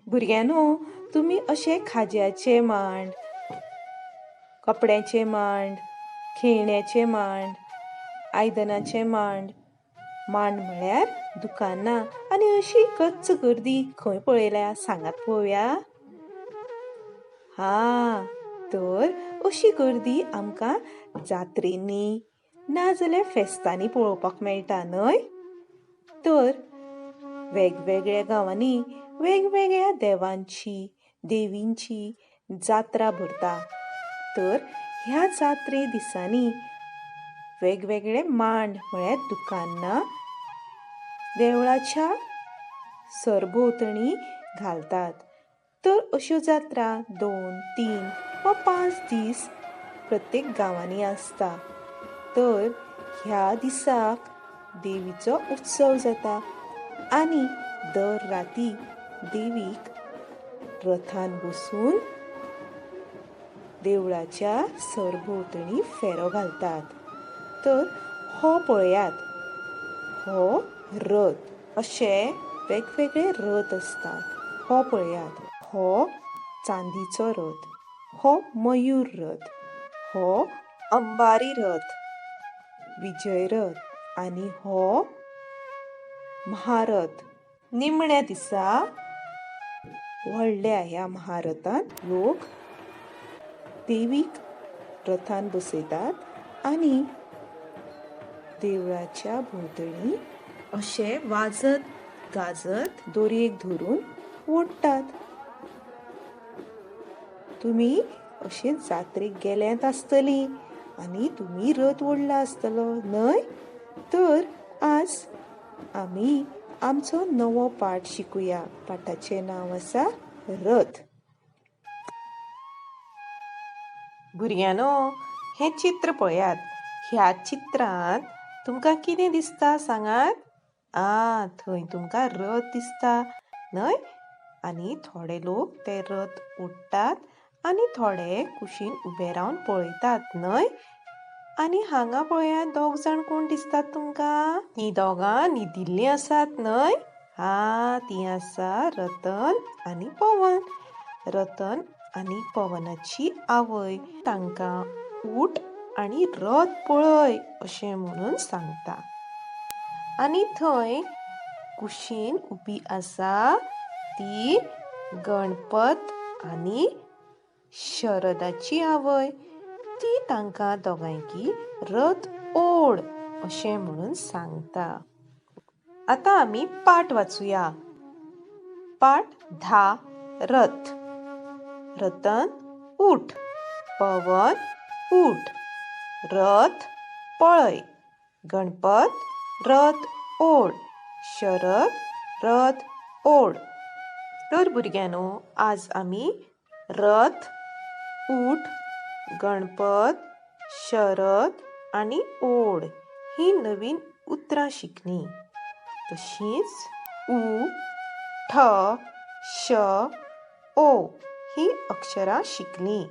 भुरग्यांनो, तुमी अशे खाज्याचे मांड, कपड्याचे मांड, खेळण्याचे मांड, आयदनाचे मांड, मांड म्हळ्यार दुकानां आनी अशी गच्च गर्दी खंय पळयल्या सांगात पळोवया. हा, तर अशी गर्दी आमकां जात्रेंनी नाजाल्यार फेस्तांनी पळोवपाक मेळटा न्हय. तर वेगवेगळ्या गांवांनी वेगवेगळ्या देवांची देवींची जात्रा भरता. तर ह्या जात्रे दिसांनी वेगवेगळे मांड म्हळ्यार दुकानां देवळाच्या सरभोंवतणी घालतात. तर अश्यो जात्रा 2, 3 वा 5 दीस प्रत्येक गांवांनी आसता. तर ह्या दिसाक देवीचो उत्सव जाता आनी दर राती देवीक रथान बसून देवळाच्या सरभोंवतणी फेरो घालतात. तर हो पळयात, हो रथ. अशे वेगवेगळे रथ आसतात. हो पळयात, हो चांदीचो रथ, हो मयूर रथ, हो अंबारी रथ, विजय रथ आनी हो महारथ. निमण्या दिसा व्हडल्या ह्या महारथांत लोक देवीक रथान बसयतात आनी देवळाच्या भोंवतणी अशे वाजत गाजत दोरयेक धरून ओडटात. तुमी अशे जात्रेक गेल्यात आसतली आनी तुमी रथ ओडला आसतलो न्हय. तर आज आमी आमचो नवो पाठ शिकुया. पाठाचें नांव आसा रथ. भुरग्यांनो, हें चित्र पळयात. ह्या चित्रांत तुमकां कितें दिसता सांगात? आ, थंय तुमकां रथ दिसता न्हय. आनी थोडे लोक ते रथ ओडटात आनी थोडे कुशीन उबे रावन पळयतात न्हय. आनी हांगा पळयात, दोग जाण कोण दिसतात तुमकां? हीं दोगां न्हिदिल्लीं आसात न्हय. हा, तीं आसा रतन आनी पवन. रतन आनी पवनाची आवय तांकां उठ आनी रथ पळय अशें म्हणून सांगता. आनी थंय कुशीन उबी आसा ती गणपत आनी शरदाची आवय. ती तांकां दोगांयकी रथ ओड अशें म्हणून सांगता. आतां आमी पाठ वाचुया. पाठ 10, रथ. रतन उठ, पवन उठ, रथ पळय, गणपत रथ ओड, शरद रथ ओड. तर भुरग्यांनो, आज आमी रथ, उठ, गणपत, शरद आनी ओड ही नवीन उतरां शिकलीं. तशींच उ, ठ, श, ओ ही अक्षरां शिकलीं.